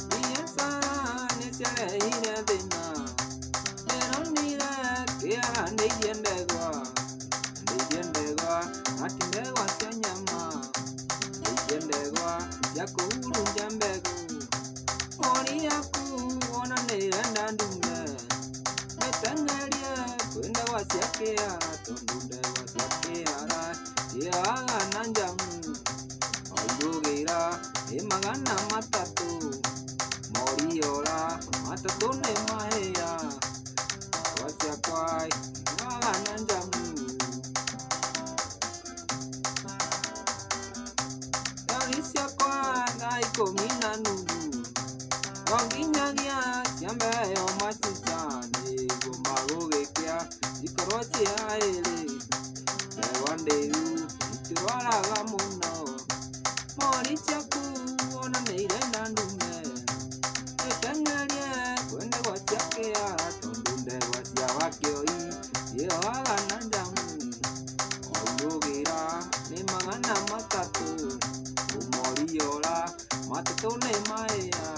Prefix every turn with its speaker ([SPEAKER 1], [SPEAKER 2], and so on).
[SPEAKER 1] Biacara nĩciarehire thĩna, ndĩronire kĩaranĩirie ndegwa, ndĩithie ndegwa na ti ndegwa cia nyama, ndĩithie ndegwa cia kũhurunja mbegũ. Mori yaku ona nĩĩrenda ndume, mĩteng'erie kwĩ ndegwa cia kĩara, tondũ ndegwa cia kĩara ciĩyohaga na njamu. Wairũgĩra ĩ 300, mori yora 3 nĩ mahĩa, ndegwa ciakwa ciĩyohaga na njamu. Ndari ciakwa thaa 10:30, no nginyagia ciambe macuca nĩguo magũgĩkĩa cikorwo cihaĩrĩ. Ndegwa ndĩu itirwaraga mũno, mori ciaku ona nĩirenda ndume, mĩteng'erie kwĩ ndegwa cia kĩara, tondũ ndegwa cia wakĩoi ciĩyohaga na njamu. Wairũgĩra nĩ 300, ũmori yora 3 nĩ mahĩa.